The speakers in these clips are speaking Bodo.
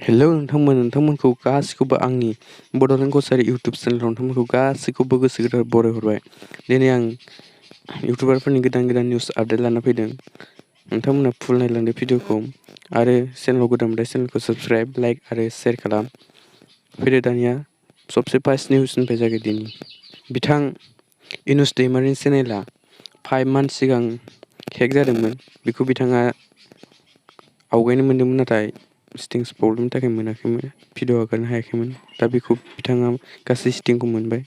हेलौ नोंथांमोनखौ गासिखौबो आंनि बड'लेण्ड कसारी इउटुब चेनेलाव नोंथांमोनखौ गासैखौबो गोसो गोथार बरायहरबाय। दिनै आं इउटुबारफोरनि गोदान निउस आपडेट लाना फैदों। नोंथांमोना फुल नायलांदो भिडिअखौ आरो चेनेलाव गोदानब्ला चेनेलखौ साबस्क्राइब, लाइक आरो शेयार खालाम। फैदो दानिया सबसे फार्स्ट निउसनिफ्राय जागायदिनि। बिथां इनुस दैमारिनि चेनेला 5 मान्थ सिगां हेक जादोंमोन। बेखौ बिथाङा आवगायनो मोन्दोंमोन, नाथाय सेटिंस प्रब्लेमनि थाखाय मोनाखैमोन, भिडिअ हगारनो हायाखैमोन। दा बेखौ बिथाङा गासै सेटिंखौ मोनबाय।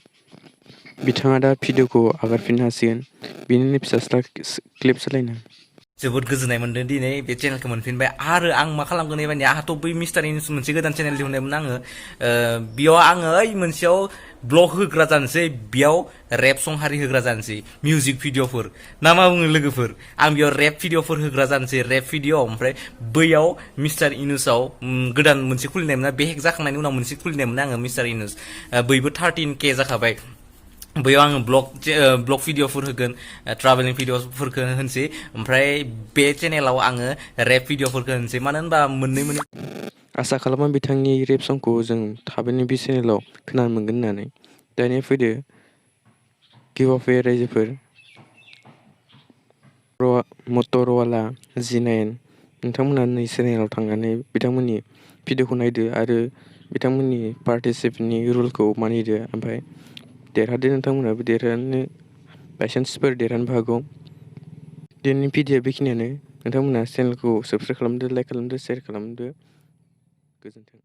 बिथाङा दा भिडिअखौ हगारफिननो हासिगोन। बिनिनो फिसाज्ला क्लिप सालायनो। जोबोद गोजोननाय मोन्दों दिनै बे चेनेलखौ मोनफिनबाय आरो आं मा खालामगोन एबारनि आंहाथ' बै मिस्टार इनुस मोनसे गोदान चेनेल दिहुनदोंमोन आङो। बेयाव आङो ओइ मोनसेयाव ब्लग होग्रा जानोसै, बेयाव रेप सं हारि होग्रा जानोसै, मिउजिक भिडिअफोर ना मा बुङो लोगोफोर। आं बेयाव रेप भिडिअफोर होग्रा जानोसै, रेप भिडिअ। ओमफ्राय बैयाव मिस्टार इनुसाव गोदान मोनसे खुलिनायमोन, बे हेक जाखांनायनि उनाव मोनसे खुलिनायमोन आङो मिस्टार इनुस। बैबो 13K जाखाबाय। बैयाव आङो ब्लग भिडिअफोर होगोन, ट्राभेलिं भिडिअफोरखौ होनोसै। ओमफ्राय बे चेनेलाव आङो रेप भिडिअफोरखौ होनोसै, मानो होनबा मोननै आसा खालामो बिथांनि रेप संखौ जों थाबैनो बे चेनेलाव खोनानो मोनगोन होननानै। दानिया फैदो गिव अवे रायजोफोर। मटरवाला G9 नोंथांमोना नै चेनेलाव थांनानै बिथांमोननि भिडिअखौ नायदो आरो बिथांमोननि पार्टिसिपेटनि रुलखौ मानिदो। ओमफ्राय देरहादो, नोंथांमोनाबो देरहानो बायसान्सफोर देरहानोबो हागौ। दिनैनि भिडिअआ बेखिनियानो। नोंथांमोना चेनेलखौ साबस्क्राइब खालामदो, लाइक खालामदो, शेयार खालामदो। गोजोन्थों।